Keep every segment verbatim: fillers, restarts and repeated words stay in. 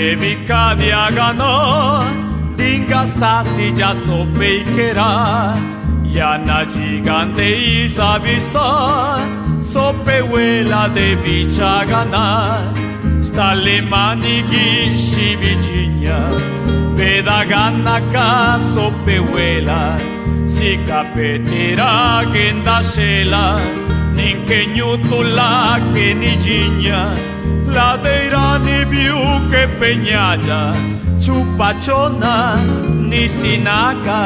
Che bicadiaga na, diꞌ nga sasti dxa sope ique ra. Yanna dxiga nde iza bisá, sope huela de bichaga na. Stale maniꞌ guixhi bidxiña, peda ganna ca sope huela. Sica peti ra guendaxhela, nin que ñutu laque ni dxiña. Lade ra ni biuque peñacha, chupa chona nisi naca,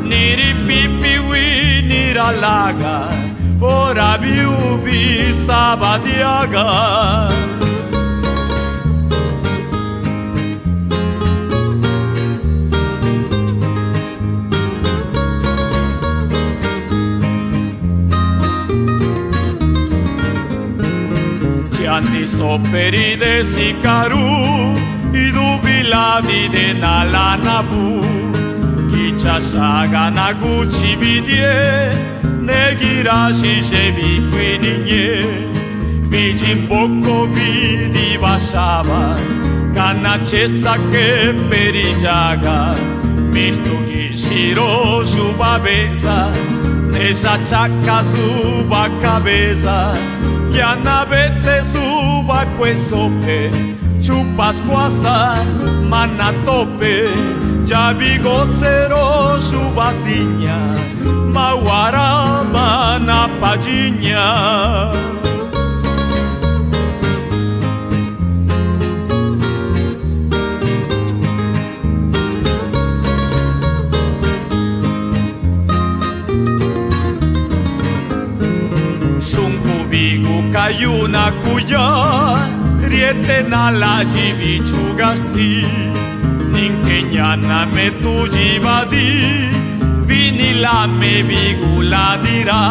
ni ripipi huini ra laga, ora biubi saba diaga. Chiandi sope ridesi carú, idubi ladi de nalá nabú, guicha xhaga naguchi bidié, ne guiráꞌ xixe bicuiniñé. Bidxi mboco bidi baxhaba, ca nachesa quepe ridxaga, mistu guixhi roxu babeza, ne xachaca zuba cabeza, yanna bete zuba cueꞌ sope, chupa scuasa mana tope, dxabi gose roxu baziña, mahuara ma napa dxiña. Xungu bigu cayuna cuyá, riete naladxiꞌ bichuga xtiꞌ, nin que ñanna me tu dxiba diꞌ, bini lame bigu ladi ra.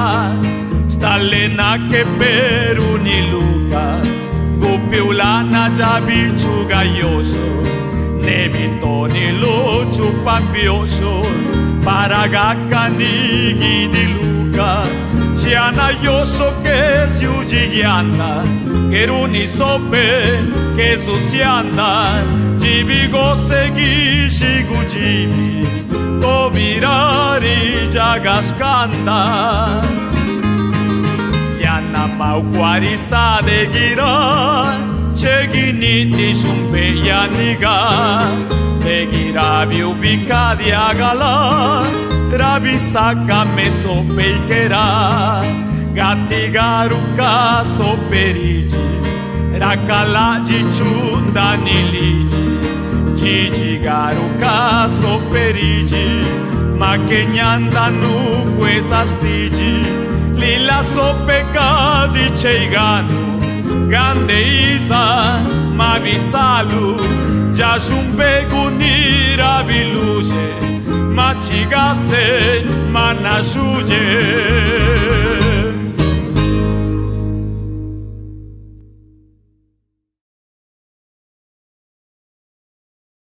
Stale naque peru ni luca, gupiu lana dxa bichuga yoso, ne bitoni lu chupa mbioso, para gaca ni guidi luca. Chiana yoso que ziuu dxi guianda, que runi sope que zusianda, dxibi gose guixi gudxibi, tobi ra ridxaga xcanda. Yanna maucuaꞌ risá de guiráꞌ, che guiníꞌ ti xumbeꞌ yanniga, de guiráꞌ biubi ca diaga la, ra bisacame sope ique ra. Gatigaruꞌ ca sope ridxi, racalaꞌdxiꞌ chuꞌ ndaaniꞌ lidxi. Dxidxigaruꞌ ca sope ridxi, ma que ñanda nuu cueza xtidxi. Lii la sope cadi cheiganu, gande iza ma bisaluꞌ, dxa xumbeꞌ guni ra biluxe, machi gase ma naxuudxe.